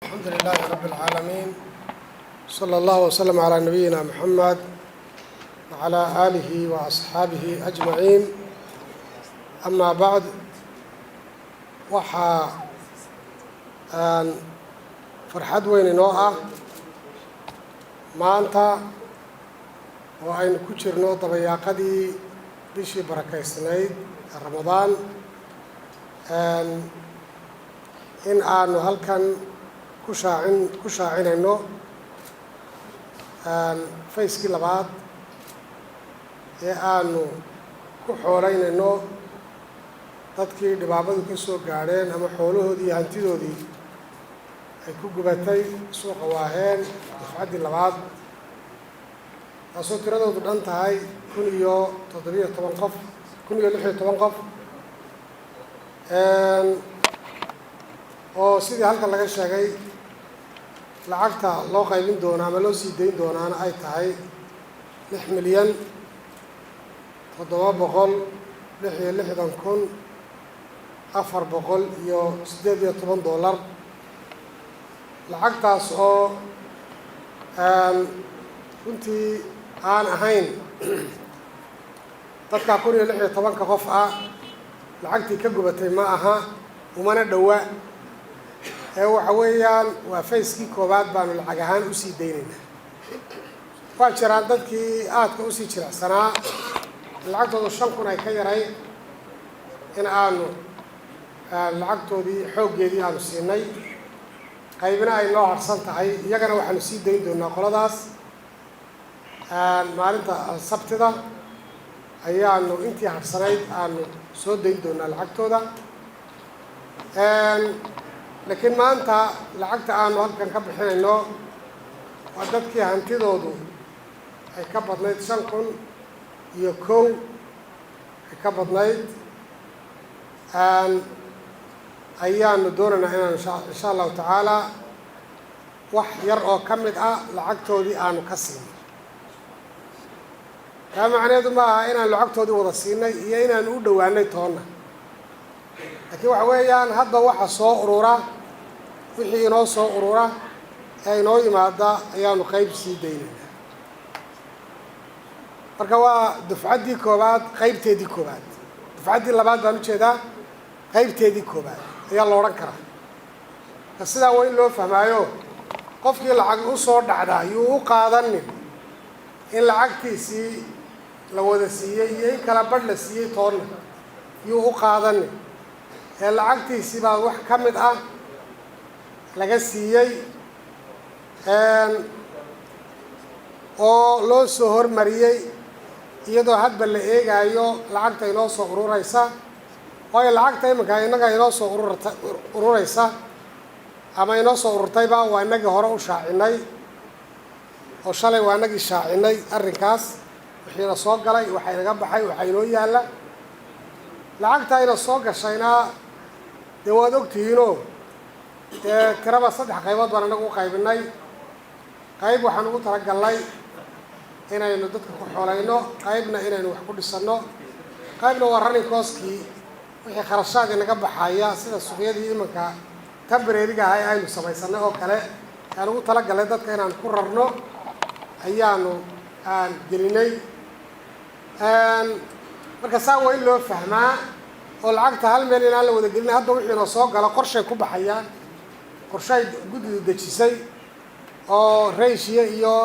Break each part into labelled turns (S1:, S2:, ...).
S1: الحمد لله رب العالمين، صلى الله وسلم على نبينا محمد وعلى آله وأصحابه أجمعين، أما بعد. Waxaa aan farxad weyn inoo ah maanta oo aynu ku jirno dabayaaqadii bishii barakaysnayd ee Ramadaan in aanu halkan ku shaacinayno phase-kii labaad ee aanu ku xoolaynayno dadkii dhibaabadu ka soo gaadheen ama xoolahoodii iyo hantidoodii ay ku gubatay suuqa Waaheen, dafcaddii labaad, taasoo tiradoodu dhan tahay 1017 qof, 1016 qof, oo sidii halkan laga sheegay lacagta loo qaybin doono ama loo sii dayn doonaana ay tahay $6,766,418. Lacagtaas oo runtii aan ahayn dadka 1016-ka qof ah lacagtii ka gubatay ma aha, umana dhowa, ee waxa weeyaan waa phase-kii koowaad baanu lacag ahaan usii daynaynaa. Waa jiraan dadkii aadka usii jilicsanaa, lacagtoodu 5,000 ay ka yarayd, in aanu lacagtoodii xooggeedii aanu siinay, qaybina ay noo harsan tahay. Iyagana waxaanu sii dayn doonaa qoladaas maalinta Sabtida ayaanu intii harsanayd aanu soo dayn doonaa lacagtooda. Laakiin maanta lacagta aanu halkan ka bixinayno waa dadkii hantidoodu ay ka badnayd 5,001 ay ka badnayd ayaanu doonaynaa inaanu insha Allahu tacaala wax yar oo ka mid ah lacagtoodii aanu ka siinay. Taa macneedu ma aha inaan lacagtoodii wada siinay iyo inaanu u dhowaanay toonna, laakiin waxa weeyaan hadba waxa soo urura, wixii inoo soo urura ee inoo yimaada ayaanu qayb sii daynaynaa. Marka waa dufcaddii koowaad qaybteedii koowaad, dufcaddii labaad baan ujeedaa, qaybteedii koowaad ayaa la odhan karaa. Marka sidaa waa in loo fahmaayo. Qofkii lacag u soo dhacdaa yuu u qaadanin in lacagtiisii la wada siiyey iyo in kala badh la siiyey toonna yuu u qaadanin, ee lacagtiisii baa wax ka mid ah laga siiyey oo loo soo hormariyey, iyadoo hadba la eegaayo lacagta inoo soo ururaysa. Waayo, lacagta iminka innaga inoo soo ururaysa ama inoo soo ururtayba waa inagii hore u shaacinay, oo shalay waa inagii shaacinay arrinkaas, wixiina soo galay, waxaa inaga baxay, waxaa inoo yaalla. Lacagta ina soo gashayna dee waad ogtihiinoo, dee tiraba saddex qaybood baan inagu u qaybinay. Qayb waxaan ugu talagalnay inaynu dadka ku xoolayno, qaybna inaynu wax ku dhisanno, qaybna waa running cost-kii, wixii kharashaad inaga baxaya, sida suuqyadii iminka temporary-ga ahay aynu samaysanay oo kale aan ugu talagalnay dadka inaan ku rarno ayaanu aan gelinay. Marka saa waa in loo fahmaa oo lacagta hal meel inaan la wada gelin. Hadda wixiina soo gala qorshay ku baxayaan, qorshay guddidu dejisay oo ratio iyo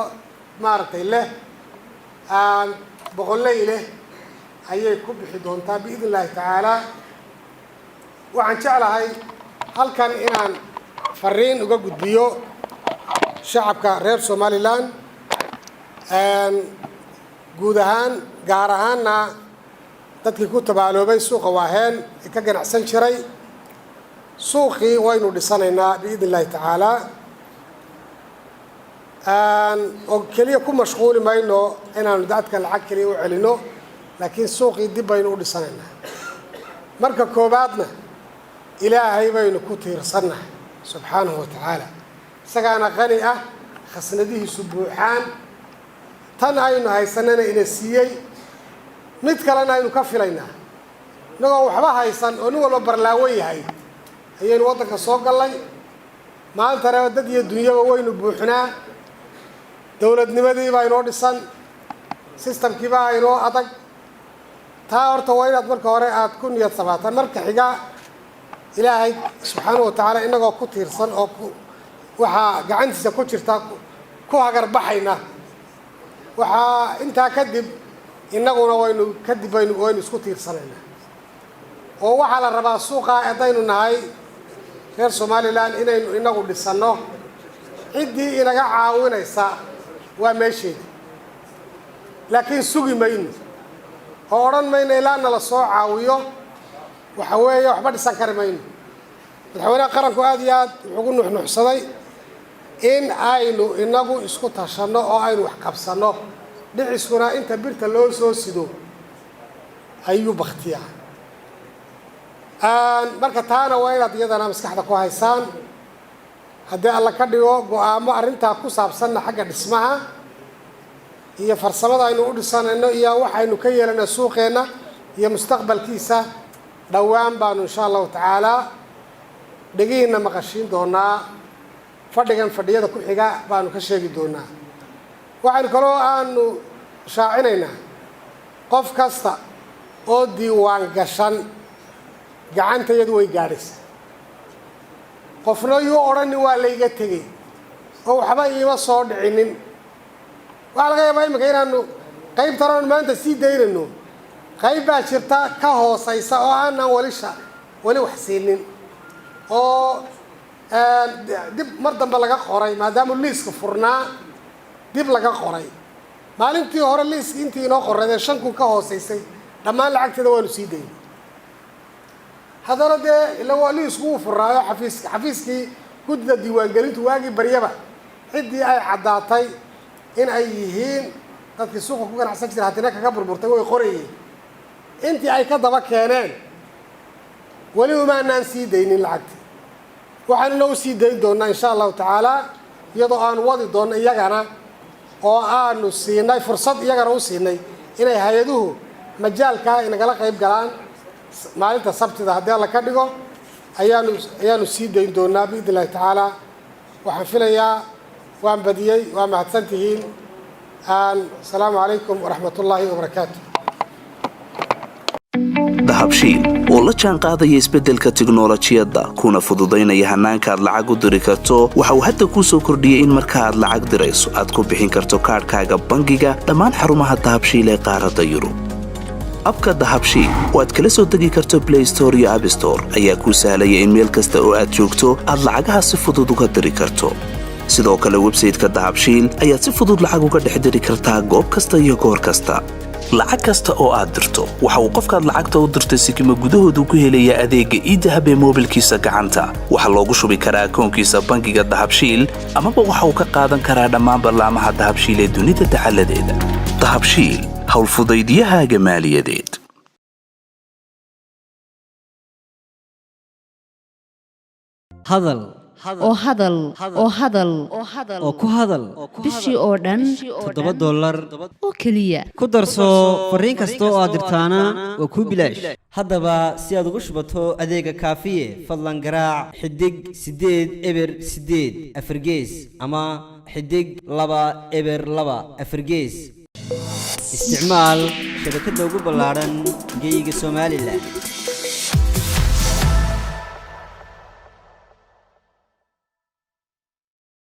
S1: maaragtay leh aan boqolley leh ayay ku bixi doontaa biidn Illaahi tacaala. Waxaan jeclahay halkan inaan fariin uga gudbiyo shacabka reer Somaliland guud ahaan, gaar ahaanna dadkii ku tabaaloobay suuqa Waaheen ee ka ganacsan jiray. Suuqii waynu dhisanaynaa biidn Illaahi tacaala, oo keliya ku mashquuli mayno inaanu dadka lacag keliya u celinno, laakiin suuqii dib baynu u dhisanaynaa. Marka koowaadna Ilaahay baynu ku tiirsannahay subxaanahu wa tacaala, isagaana qani ah, khasnadihiisu buuxaan, tan aynu haysanana ina siiyey, mid kalena aynu ka filaynaa. Innagoo waxba haysan oo nin walba barlaawo yahay ayaynu waddanka soo gallay. Maantana dad iyo dunyaba waynu buuxnaa, dowladnimadii baa inoo dhisan, systemkii baa inoo adag. Taa horta waa inaad marka hore aada ku niyad samaataan. Marka xiga, Ilaahay subxaanahu wa tacaala innagoo ku tiirsan oo waxaa gacantiisa ku jirta ku hagarbaxayna, waxaa intaa kadib innaguna waynu kadib waynu isku tiirsanaynaa. Oo waxaa la rabaa suuqa haddaynu nahay reer Somaliland inaynu inagu dhisanno. Ciddii inaga caawinaysa waa meesheeda, laakiin sugi mayno oo odhan mayno ilaa nala soo caawiyo. Waxa weeye waxba dhisan kari mayno. Madaxweynaha qaranku aada iyo aad wuxuu ku nuxnuxsaday in aynu inagu isku tashanno oo aynu wax qabsanno. Dhiciskuna inta birta loo soo sido ayuu baktiyaa. Marka taana waa inaad iyadana maskaxda ku haysaan. Haddii Alla ka dhigo, go-aamo arrintaa ku saabsanna xagga dhismaha iyo farsamada aynu u dhisanayno iyo waxaynu ka yeelanay suuqeenna iyo mustaqbalkiisa dhowaan baanu insha Allahu tacaalaa dhegihiina maqashiin doonaa. Fadhigan fadhiyada ku xiga baanu ka sheegi doonaa. Waxaynu kaloo aanu shaacinaynaa qof kasta oo diiwaan gashan gacantayadu way gaadhaysaa. Qofna yuu odhanin waa layga tegey oo waxba iima soo dhicinin. Waxaa laga yaabaa iminka inaanu qaybtan aanu maanta sii daynayno, qayb baa jirta ka hoosaysa oo aanan weli wax siinin oo dib mar dambe laga qoray, maadaama liiska furnaa dib laga qoray. Maalintii hore liiska intii inoo qorayd ee 5,000 ka hooseysay dhammaan lacagteeda waanu sii daynay. Haddana dee ila waa liisku wuu furnaayo, xafiiskii guddida diiwaangelintu waagii baryaba ciddii ay caddaatay in ay yihiin dadkii suuqa ku ganacsan jira haddina kaga burburtay way qorayeen. Intii ay ka daba keeneen weli umaanaan sii daynin lacagtii. Waxaanuna u sii dayn doonnaa insha Allahu tacaala iyadoo aanu wadi doonno iyagana oo aanu siinay fursad, iyagana u siinay inay hay-aduhu majaalkaa inagala qayb galaan. Maalinta Sabtida haddii Alla ka dhigo ayaanu sii dayn doonaa biidn Illahi tacaala. Waxaan filayaa waan badiyey. Waa mahadsan tihiin. Asalaamu calaykum waraxmat ullaahi wabarakaatu.
S2: Dahabshiil oo la jaan qaadaya isbeddelka tiknolojiyadda kuna fududaynaya hannaanka aad lacag u diri karto, waxa uu hadda kuu soo kordhiyey in marka aad lacag dirayso aad ku bixin karto kaadhkaaga bangiga dhammaan xarumaha Dahabshiil ee qaaradda Yurub. App-ka Dahabshiil oo aad kala soo degi karto Play Store iyo App Store ayaa kuu sahlaya in meel kasta oo aad joogto aad lacagaha si fudud uga diri karto. Sidoo kale website-ka Dahabshiil ayaad si fudud lacag uga dhex diri kartaa goob kasta iyo goor kasta. Lacag kasta oo aad dirto waxa uu qofkaad lacagta u dirtay sikima gudahoodu ku helayaa adeegga eDahab ee moobilkiisa gacanta. Waxaa loogu shubi karaa akoonkiisa bangiga Dahabshiil, amaba waxa uu ka qaadan karaa dhammaan ballaamaha Dahabshiil ee dunida dacaladeeda. Dahabshiil, howlfudaydiyahaaga maaliyadeed.
S3: Hadal
S4: oo hadal oo hadal
S3: oo ku hadal
S4: bishii oo dhan
S3: $7
S4: oo keliya.
S3: Ku darso fariin kasta oo aad dirtaana waa kuu bilaash. Haddaba si aad ugu shubato adeega Kaafiye, fadlan garaac *808#4 ama *202#4. Isticmaal shabakadda ugu ballaadhan geyga Somaliland.